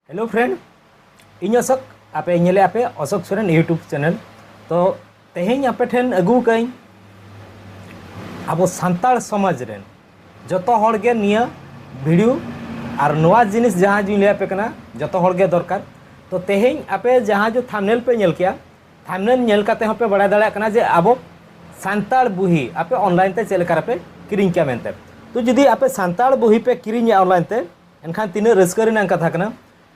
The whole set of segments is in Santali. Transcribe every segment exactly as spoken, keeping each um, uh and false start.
Hello friend, ᱤᱧ ᱚᱥᱳᱠ, ᱟᱯᱮ ᱧᱮᱞᱮᱫ ᱟᱯᱮ ᱚᱥᱳᱠ ᱥᱚᱨᱮᱱ YouTube channel᱾ ᱛᱚ ᱛᱮᱦᱮᱧ ᱟᱯᱮ ᱴᱷᱮᱱ ᱟᱹᱜᱩ ᱟᱠᱟᱫᱟᱹᱧ ᱟᱵᱚ ᱥᱟᱱᱛᱟᱲ ᱥᱚᱢᱟᱡᱽ ᱨᱮᱱ ᱡᱚᱛᱚ ᱦᱚᱲ ᱜᱮ ᱱᱤᱭᱟᱹ video ᱟᱨ ᱱᱚᱣᱟ ᱡᱤᱱᱤᱥ ᱡᱟᱦᱟᱸ ᱡᱩᱧ ᱞᱟᱹᱭ ᱟᱯᱮ ᱠᱟᱱᱟ, ᱡᱚᱛᱚ ᱦᱚᱲ ᱜᱮ ᱫᱚᱨᱠᱟᱨ᱾ ᱛᱚ ᱛᱮᱦᱮᱧ ᱟᱯᱮ ᱡᱟᱦᱟᱸ ᱡᱚ thumbnail ᱯᱮ ᱧᱮᱞ ᱠᱮᱜᱼᱟ, thumbnail ᱧᱮᱞ ᱠᱟᱛᱮ ᱦᱚᱸᱯᱮ ᱵᱟᱲᱟᱭ ᱫᱟᱲᱮᱭᱟᱜ ᱠᱟᱱᱟ ᱡᱮ ᱟᱵᱚ ᱥᱟᱱᱛᱟᱲ ᱵᱩᱦᱤ ᱟᱯᱮ online ᱛᱮ ᱪᱮᱫ ᱞᱮᱠᱟ ᱨᱮᱯᱮ ᱠᱤᱨᱤᱧ ᱠᱮᱭᱟ ᱢᱮᱱᱛᱮ᱾ ᱛᱚ ᱡᱩᱫᱤ ᱟᱯᱮ ᱥᱟᱱᱛᱟᱲ ᱵᱩᱦᱤ ᱯᱮ ᱠᱤᱨᱤᱧᱟ online ᱛᱮ, ᱮᱱᱠᱷᱟᱱ ᱛᱤᱱᱟᱹᱜ ᱨᱟᱹᱥᱠᱟᱹ ᱨᱮᱱᱟᱜ ᱠᱟᱛᱷᱟ ᱠᱟᱱᱟ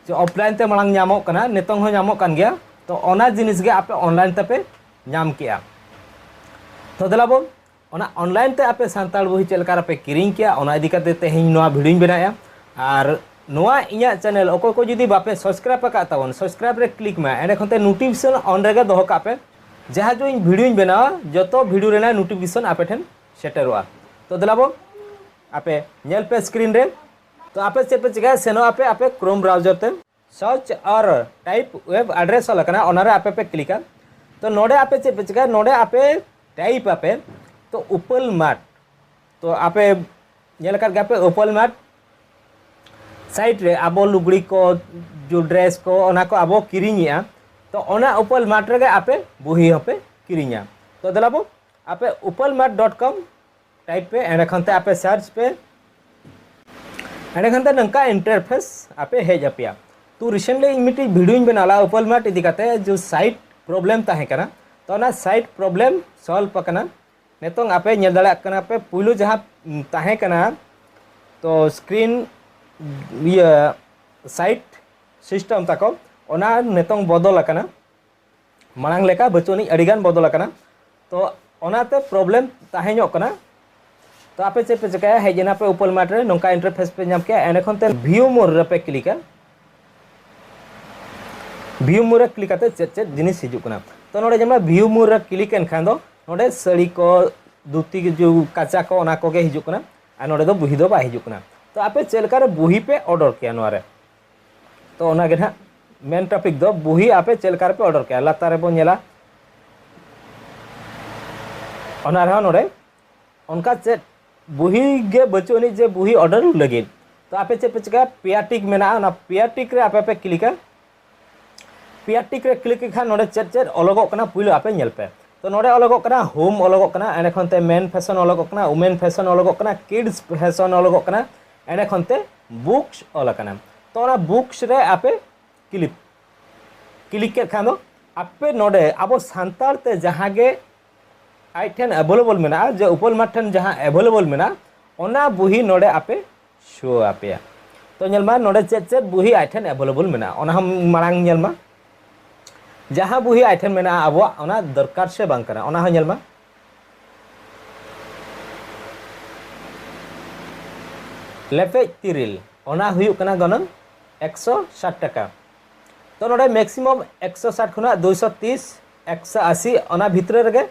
ᱡᱮ offline ᱛᱮ ᱢᱟᱲᱟᱝ ᱧᱟᱢᱚᱜ ᱠᱟᱱᱟ, ᱱᱤᱛᱚᱝ ᱦᱚᱸ ᱧᱟᱢᱚᱜ ᱠᱟᱱ ᱜᱮᱭᱟ᱾ ᱛᱚ ᱚᱱᱟ ᱡᱤᱱᱤᱥ ᱜᱮ ᱟᱯᱮ online ᱛᱮᱯᱮ ᱧᱟᱢ ᱠᱮᱜᱼᱟ᱾ ᱛᱚ ᱫᱮᱞᱟ ᱵᱚᱱ ᱚᱱᱟ online ᱛᱮ ᱟᱯᱮ ᱥᱟᱱᱛᱟᱲ ᱵᱩᱦᱤ ᱪᱮᱫ ᱞᱮᱠᱟ ᱨᱮᱯᱮ ᱠᱤᱨᱤᱧ ᱠᱮᱭᱟ, ᱚᱱᱟ ᱤᱫᱤ ᱠᱟᱛᱮ ᱛᱮᱦᱮᱧ ᱱᱚᱣᱟ videoᱧ ᱵᱮᱱᱟᱣᱮᱫᱼᱟ᱾ ᱟᱨ ᱱᱚᱣᱟ ᱤᱧᱟᱹᱜ channel ᱚᱠᱚᱭ ᱠᱚ ᱡᱩᱫᱤ ᱵᱟᱯᱮ subscribe ᱟᱠᱟᱫ ᱛᱟᱵᱚᱱ, subscribe ᱨᱮ click ᱢᱮ, ᱮᱸᱰᱮ ᱠᱷᱚᱱ ᱛᱮ notification on ᱨᱮᱜᱮ ᱫᱚᱦᱚ ᱠᱟᱜ ᱯᱮ᱾ ᱡᱟᱦᱟᱸ ᱡᱚ ᱤᱧ videoᱧ ᱵᱮᱱᱟᱣᱟ, ᱡᱚᱛᱚ video ᱨᱮᱱᱟᱜ notification ᱟᱯᱮ ᱴᱷᱮᱱ ᱥᱮᱴᱮᱨᱚᱜᱼᱟ᱾ ᱛᱚ ᱫᱮᱞᱟ ᱵᱚᱱ ᱟᱯᱮ ᱧᱮᱞ ᱯᱮ screen ᱨᱮ᱾ ᱛᱚ ᱟᱯᱮ ᱪᱮᱫ ᱯᱮ ᱪᱤᱠᱟᱹᱭᱟ, ᱥᱮᱱᱚᱜ ᱟᱯᱮ ᱟᱯᱮ Chrome browser ᱛᱮ, search ᱟᱨ type web address ᱚᱞ ᱟᱠᱟᱱᱟ, ᱚᱱᱟᱨᱮ ᱟᱯᱮ ᱯᱮ clickᱟ᱾ ᱛᱚ ᱱᱚᱰᱮ ᱟᱯᱮ ᱪᱮᱫ ᱯᱮ ᱪᱤᱠᱟᱹᱭᱟ, ᱱᱚᱰᱮ ᱟᱯᱮ type ᱟᱯᱮ ᱛᱚ Upal Mart᱾ ᱛᱚ ᱟᱯᱮ ᱧᱮᱞ ᱟᱠᱟᱫ ᱜᱮᱭᱟᱯᱮ Upal Mart site ᱨᱮ ᱟᱵᱚ ᱞᱩᱜᱽᱲᱤ ᱠᱚ, ᱡᱩ dress ᱠᱚ, ᱚᱱᱟ ᱠᱚ ᱟᱵᱚ ᱠᱤᱨᱤᱧᱮᱜᱼᱟ᱾ ᱛᱚ ᱚᱱᱟ Upal Mart ᱨᱮᱜᱮ ᱟᱯᱮ ᱵᱩᱦᱤ ᱦᱚᱸᱯᱮ ᱠᱤᱨᱤᱧᱟ᱾ ᱛᱚ ᱫᱮᱞᱟ ᱵᱚ ᱟᱯᱮ upalmart dot com type ᱯᱮ, ᱮᱸᱰᱮ ᱠᱷᱟᱱ ᱛᱮ ᱟᱯᱮ search ᱯᱮ, ᱮᱸᱰᱮ ᱠᱷᱟᱱ ᱛᱮ ᱱᱚᱝᱠᱟ interface ᱟᱯᱮ ᱦᱮᱡ ᱟᱯᱮᱭᱟ᱾ ᱛᱚ recently ᱤᱧ ᱢᱤᱫᱴᱤᱡ videoᱧ ᱵᱮᱱᱟᱣ ᱞᱮᱫᱟ Upal Mart ᱤᱫᱤ ᱠᱟᱛᱮ, ᱡᱮ site problem ᱛᱟᱦᱮᱸ ᱠᱟᱱᱟ᱾ ᱛᱚ ᱚᱱᱟ site problem solve ᱟᱠᱟᱱᱟ᱾ ᱱᱤᱛᱚᱝ ᱟᱯᱮ ᱧᱮᱞ ᱫᱟᱲᱮᱭᱟᱜ ᱠᱟᱱᱟ ᱯᱮ, ᱯᱩᱭᱞᱩ ᱡᱟᱦᱟᱸ ᱛᱟᱦᱮᱸ ᱠᱟᱱᱟ, ᱛᱚ screen ᱤᱭᱟᱹ site system ᱛᱟᱠᱚ, ᱚᱱᱟ ᱱᱤᱛᱚᱝ ᱵᱚᱫᱚᱞ ᱟᱠᱟᱱᱟ, ᱢᱟᱲᱟᱝ ᱞᱮᱠᱟ ᱵᱟᱹᱪᱩᱜ ᱟᱹᱱᱤᱡ, ᱟᱹᱰᱤᱜᱟᱱ ᱵᱚᱫᱚᱞ ᱟᱠᱟᱱᱟ᱾ ᱛᱚ ᱚᱱᱟᱛᱮ problem ᱛᱟᱦᱮᱸ ᱧᱚᱜ ᱠᱟᱱᱟ᱾ ᱛᱚ ᱟᱯᱮ ᱪᱮᱫ ᱯᱮ ᱪᱤᱠᱟᱹᱭᱟ, ᱦᱮᱡ ᱮᱱᱟ ᱯᱮ Upal Mart ᱨᱮ, ᱱᱚᱝᱠᱟ interface ᱯᱮ ᱧᱟᱢ ᱠᱮᱜᱼᱟ᱾ ᱮᱸᱰᱮ ᱠᱷᱚᱱ ᱛᱮ view more ᱨᱮᱯᱮ clickᱟ᱾ View more ᱨᱮ click ᱠᱟᱛᱮ ᱪᱮᱫ ᱪᱮᱫ ᱡᱤᱱᱤᱥ ᱦᱤᱡᱩᱜ ᱠᱟᱱᱟ᱾ ᱛᱚ ᱱᱚᱰᱮ ᱧᱮᱞ ᱢᱮ, view more ᱨᱮ click ᱮᱱ ᱠᱷᱟᱱ ᱫᱚ ᱱᱚᱰᱮ ᱥᱟᱹᱲᱤ ᱠᱚ, ᱫᱷᱩᱛᱤ, ᱠᱟᱪᱟ ᱠᱚ, ᱚᱱᱟ ᱠᱚᱜᱮ ᱦᱤᱡᱩᱜ ᱠᱟᱱᱟ᱾ ᱟᱨ ᱱᱚᱰᱮ ᱫᱚ ᱵᱩᱦᱤ ᱫᱚ ᱵᱟᱭ ᱦᱤᱡᱩᱜ ᱠᱟᱱᱟ᱾ ᱛᱚ ᱟᱯᱮ ᱪᱮᱫ ᱞᱮᱠᱟ ᱨᱮ ᱵᱩᱦᱤ ᱯᱮ order ᱠᱮᱭᱟ ᱱᱚᱣᱟ ᱨᱮ? ᱛᱚ ᱚᱱᱟ ᱜᱮ ᱱᱟᱦᱟᱜ main topic ᱫᱚ, ᱵᱩᱦᱤ ᱟᱯᱮ ᱪᱮᱫ ᱞᱮᱠᱟ ᱨᱮᱯᱮ order ᱠᱮᱭᱟ᱾ ᱞᱟᱛᱟᱨ ᱨᱮᱵᱚᱱ ᱧᱮᱞᱟ, ᱚᱱᱟ ᱨᱮᱦᱚᱸ ᱱᱚᱰᱮ ᱚᱱᱠᱟ ᱪᱮᱫ ᱵᱩᱦᱤ ᱜᱮ ᱵᱟᱹᱪᱩᱜ ᱟᱹᱱᱤᱡ ᱡᱮ ᱵᱩᱦᱤ order ᱞᱟᱹᱜᱤᱫ᱾ ᱛᱚ ᱟᱯᱮ ᱪᱮᱫ ᱯᱮ ᱪᱤᱠᱟᱹᱭᱟ, ᱯᱮᱭᱟ ᱴᱤᱠ ᱢᱮᱱᱟᱜᱼᱟ, ᱚᱱᱟ ᱯᱮᱭᱟ ᱴᱤᱠ ᱨᱮ ᱟᱯᱮ ᱯᱮ ᱠᱞᱤᱠᱟ᱾ ᱯᱮᱭᱟ ᱴᱤᱠ ᱨᱮ ᱠᱞᱤᱠ ᱞᱮᱠᱷᱟᱱ ᱱᱚᱰᱮ ᱪᱮᱫ ᱪᱮᱫ ᱚᱞᱚᱜᱚᱜ ᱠᱟᱱᱟ ᱯᱩᱭᱞᱩ ᱟᱯᱮ ᱧᱮᱞ ᱯᱮ᱾ ᱛᱚ ᱱᱚᱰᱮ ᱚᱞᱚᱜᱚᱜ ᱠᱟᱱᱟ ᱦᱳᱢ ᱚᱞᱚᱜᱚᱜ ᱠᱟᱱᱟ, ᱮᱸᱰᱮ ᱠᱷᱚᱱ ᱛᱮ ᱢᱮᱱ ᱯᱷᱮᱥᱚᱱ ᱚᱞᱚᱜᱚᱜ ᱠᱟᱱᱟ, ᱣᱩᱢᱮᱱ ᱯᱷᱮᱥᱚᱱ ᱚᱞᱚᱜᱚᱜ ᱠᱟᱱᱟ, ᱠᱤᱰᱥ ᱯᱷᱮᱥᱚᱱ ᱚᱞᱚᱜᱚᱜ ᱠᱟᱱᱟ, ᱮᱸᱰᱮ ᱠᱷᱚᱱ ᱛᱮ ᱵᱩᱠᱥ ᱚᱞ ᱟᱠᱟᱱᱟ᱾ ᱛᱚ ᱚᱱᱟ ᱵᱩᱠᱥ ᱨᱮ ᱟᱯᱮ ᱠᱞᱤᱠ ᱠᱞᱤᱠ ᱠᱮᱫ ᱠᱷᱟᱱ ᱫᱚ ᱟᱯᱮ ᱱᱚᱰᱮ ᱟᱵᱚ ᱥᱟᱱᱛᱟᱲ ᱛᱮ ᱡᱟᱦᱟᱸ ᱜᱮ ᱟᱡ ᱴᱷᱮᱱ ᱮᱵᱮᱞᱮᱵᱚᱞ ᱢᱮᱱᱟᱜᱼᱟ, ᱡᱮ ᱩᱯᱟᱹᱞ ᱢᱟᱴᱷ ᱴᱷᱮᱱ ᱡᱟᱦᱟᱸ ᱮᱵᱮᱞᱮᱵᱚᱞ ᱢᱮᱱᱟᱜᱼᱟ, ᱚᱱᱟ ᱵᱩᱦᱤ ᱱᱚᱰᱮ ᱟᱯᱮ ᱥᱳ ᱟᱯᱮᱭᱟ᱾ ᱛᱚ ᱧᱮᱞ ᱢᱟ ᱱᱚᱰᱮ ᱪᱮᱫ ᱪᱮᱫ ᱵᱩᱦᱤ ᱟᱡ ᱴᱷᱮᱱ ᱮᱵᱮᱞᱮᱵᱚᱞ ᱢᱮᱱᱟᱜᱼᱟ, ᱚᱱᱟ ᱦᱚᱸ ᱢᱟᱲᱟᱝ ᱧᱮᱞ ᱢᱟ᱾ ᱡᱟᱦᱟᱸ ᱵᱩᱦᱤ ᱟᱡ ᱴᱷᱮᱱ ᱢᱮᱱᱟᱜᱼᱟ ᱟᱵᱚᱣᱟᱜ, ᱚᱱᱟ ᱫᱚᱨᱠᱟᱨ ᱥᱮ ᱵᱟᱝ ᱠᱟᱱᱟ, ᱚᱱᱟ ᱦᱚᱸ ᱧᱮᱞ ᱢᱟ᱾ ᱞᱮᱯᱮᱡ ᱛᱤᱨᱤᱞ, ᱚᱱᱟ ᱦᱩᱭᱩᱜ ᱠᱟᱱᱟ ᱜᱚᱱᱚᱝ ᱮᱠᱥᱚ ᱥᱟᱴ ᱴᱟᱠᱟ᱾ ᱛᱚ ᱱᱚᱰᱮ ᱢᱮᱠᱥᱤᱢᱟᱢ ᱮᱠᱥᱚ ᱥᱟᱴ ᱠᱷᱚᱱᱟᱜ ᱫᱩᱭᱥᱚ ᱛᱤᱥ, ᱮᱠᱥᱚ ᱟᱥᱤ, ᱚᱱᱟ ᱵᱷᱤᱛᱨᱤ ᱨᱮᱜᱮ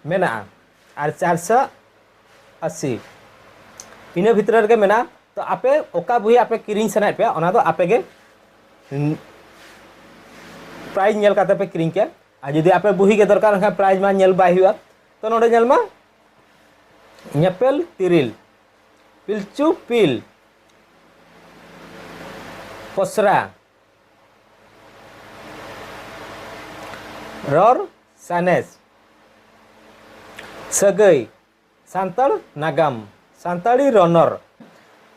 ᱢᱮᱱᱟᱜᱼᱟ, ᱟᱨ ᱪᱟᱨᱥᱚ ᱟᱥᱤ, ᱤᱱᱟᱹ ᱵᱷᱤᱛᱨᱤ ᱨᱮᱜᱮ ᱢᱮᱱᱟᱜᱼᱟ᱾ ᱛᱚ ᱟᱯᱮ ᱚᱠᱟ ᱵᱩᱦᱤ ᱟᱯᱮ ᱠᱤᱨᱤᱧ ᱥᱟᱱᱟᱭᱮᱫ ᱯᱮᱭᱟ, ᱚᱱᱟ ᱫᱚ ᱟᱯᱮ ᱜᱮ ᱯᱨᱟᱭᱤᱥ ᱧᱮᱞ ᱠᱟᱛᱮ ᱯᱮ ᱠᱤᱨᱤᱧ ᱠᱮᱭᱟ᱾ ᱟᱨ ᱡᱩᱫᱤ ᱟᱯᱮ ᱵᱩᱦᱤ ᱜᱮ ᱫᱚᱨᱠᱟᱨ, ᱮᱱᱠᱷᱟᱱ ᱯᱨᱟᱭᱤᱥ ᱢᱟ ᱧᱮᱞ ᱵᱟᱭ ᱦᱩᱭᱩᱜᱼᱟ᱾ ᱛᱚ ᱱᱚᱰᱮ ᱧᱮᱞ ᱢᱟ, ᱧᱮᱯᱮᱞ ᱛᱤᱨᱤᱞ, ᱯᱤᱞᱪᱩ ᱯᱤᱞ, ᱯᱚᱥᱨᱟ, ᱨᱚᱲ ᱥᱟᱱᱮᱥ, ᱥᱟᱹᱜᱟᱹᱭ, ᱥᱟᱱᱛᱟᱲ ᱱᱟᱜᱟᱢ, ᱥᱟᱱᱛᱟᱲᱤ ᱨᱚᱱᱚᱲ,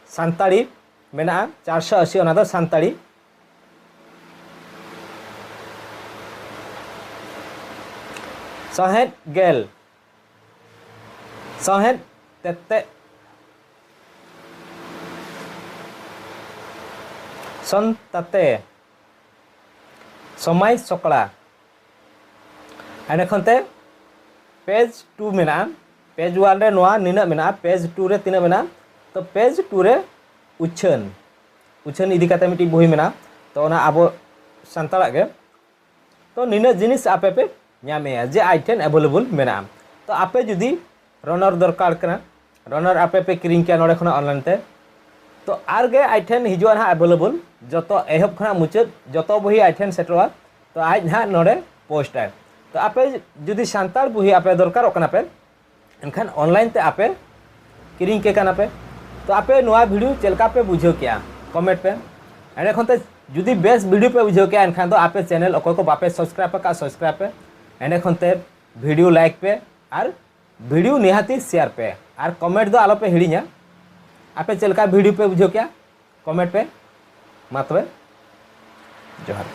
ᱥᱟᱱᱛᱟᱲᱤ ᱢᱮᱱᱟᱜᱼᱟ ᱪᱟᱨᱥᱚ ᱟᱥᱤ, ᱚᱱᱟ ᱫᱚ ᱥᱟᱱᱛᱟᱲᱤ᱾ ᱥᱟᱶᱦᱮᱫ ᱜᱮᱞ, ᱥᱟᱶᱦᱮᱫ ᱛᱮᱛᱮᱫ, ᱥᱚᱱᱛᱟᱛᱮ, ᱥᱚᱢᱟᱭ ᱥᱚᱠᱲᱟ᱾ ᱮᱸᱰᱮ ᱠᱷᱚᱱ ᱛᱮ ᱯᱮᱡᱽ ᱴᱩ ᱢᱮᱱᱟᱜᱼᱟ᱾ ᱯᱮᱡᱽ ᱳᱣᱟᱱ ᱨᱮ ᱱᱚᱣᱟ ᱱᱤᱱᱟᱹᱜ ᱢᱮᱱᱟᱜᱼᱟ, ᱯᱮᱡᱽ ᱴᱩ ᱨᱮ ᱛᱤᱱᱟᱹᱜ ᱢᱮᱱᱟᱜᱼᱟ? ᱛᱚ ᱯᱮᱡᱽ ᱴᱩ ᱨᱮ ᱩᱪᱷᱟᱹᱱ, ᱩᱪᱷᱟᱹᱱ ᱤᱫᱤ ᱠᱟᱛᱮ ᱢᱤᱫᱴᱤᱡ ᱵᱳᱭ ᱢᱮᱱᱟᱜᱼᱟ, ᱛᱚ ᱚᱱᱟ ᱟᱵᱚ ᱥᱟᱱᱛᱟᱲᱟᱜ ᱜᱮ᱾ ᱛᱚ ᱱᱤᱱᱟᱹᱜ ᱡᱤᱱᱤᱥ ᱟᱯᱮ ᱯᱮ ᱧᱟᱢᱮᱜᱼᱟ ᱡᱮ ᱟᱡ ᱴᱷᱮᱱ ᱮᱵᱮᱞᱮᱵᱚᱞ ᱢᱮᱱᱟᱜᱼᱟ᱾ ᱛᱚ ᱟᱯᱮ ᱡᱩᱫᱤ ᱨᱚᱱᱚᱨ ᱫᱚᱨᱠᱟᱨ ᱠᱟᱱᱟ, ᱨᱚᱱᱚᱨ ᱟᱯᱮ ᱯᱮ ᱠᱤᱨᱤᱧ ᱠᱮᱭᱟ ᱱᱚᱰᱮ ᱠᱷᱚᱱᱟᱜ ᱚᱱᱞᱟᱭᱤᱱ ᱛᱮ, ᱛᱚ ᱟᱨ ᱜᱮ ᱟᱡ ᱴᱷᱮᱱ ᱦᱤᱡᱩᱜᱼᱟ ᱱᱟᱦᱟᱜ ᱮᱵᱮᱞᱮᱵᱚᱞ, ᱡᱚᱛᱚ ᱮᱦᱚᱵ ᱠᱷᱚᱱᱟᱜ ᱢᱩᱪᱟᱹᱫ ᱡᱚᱛᱚ ᱵᱳᱭ ᱟᱡ ᱴᱷᱮᱱ ᱥᱮᱴᱮᱨᱚᱜᱼᱟ᱾ ᱛᱚ ᱟᱡ ᱱᱟᱦᱟᱜ ᱱᱚᱰᱮ ᱯᱳᱥᱴ ᱟᱭ᱾ ᱛᱚ ᱟᱯᱮ ᱡᱩᱫᱤ ᱥᱟᱱᱛᱟᱲ ᱵᱳᱭ ᱟᱯᱮ ᱫᱚᱨᱠᱟᱨᱚᱜ ᱠᱟᱱᱟ ᱯᱮ, ᱮᱱᱠᱷᱟᱱ ᱚᱱᱞᱟᱭᱤᱱ ᱛᱮ ᱟᱯᱮ ᱠᱤᱨᱤᱧ ᱠᱮ ᱠᱟᱱᱟ ᱯᱮ᱾ ᱛᱚ ᱟᱯᱮ ᱱᱚᱣᱟ ᱵᱷᱤᱰᱤᱭᱳ ᱪᱮᱫ ᱞᱮᱠᱟ ᱯᱮ ᱵᱩᱡᱷᱟᱹᱣ ᱠᱮᱜᱼᱟ, ᱠᱚᱢᱮᱱᱴ ᱯᱮ᱾ ᱮᱸᱰᱮ ᱠᱷᱚᱱ ᱛᱮ ᱡᱩᱫᱤ ᱵᱮᱥ ᱵᱷᱤᱰᱤᱭᱳ ᱯᱮ ᱵᱩᱡᱷᱟᱹᱣ ᱠᱮᱜᱼᱟ, ᱮᱱᱠᱷᱟᱱ ᱫᱚ ᱟᱯᱮ ᱪᱮᱱᱮᱞ ᱚᱠᱚᱭ ᱠᱚ ᱵᱟᱯᱮ ᱥᱟᱵᱥᱠᱨᱟᱭᱤᱵ ᱟᱠᱟᱫ, ᱥᱟᱵᱥᱠᱨᱟᱭᱤᱵ ᱯᱮ᱾ ᱮᱸᱰᱮ ᱠᱷᱚᱱ ᱛᱮ ᱵᱷᱤᱰᱤᱭᱳ ᱞᱟᱭᱤᱠ ᱯᱮ ᱟᱨ ᱵᱷᱤᱰᱤᱭᱳ ᱱᱤᱦᱟᱹᱛᱤ ᱥᱮᱭᱟᱨ ᱯᱮ ᱟᱨ ᱠᱚᱢᱮᱱᱴ ᱫᱚ ᱟᱞᱚ ᱯᱮ ᱦᱤᱲᱤᱧᱟ᱾ ᱟᱯᱮ ᱪᱮᱫ ᱞᱮᱠᱟ ᱵᱷᱤᱰᱤᱭᱳ ᱯᱮ ᱵᱩᱡᱷᱟᱹᱣ ᱠᱮᱜᱼᱟ, ᱠᱚᱢᱮᱱᱴ ᱯᱮ᱾ ᱢᱟ ᱛᱚᱵᱮ, ᱡᱚᱦᱟᱨ᱾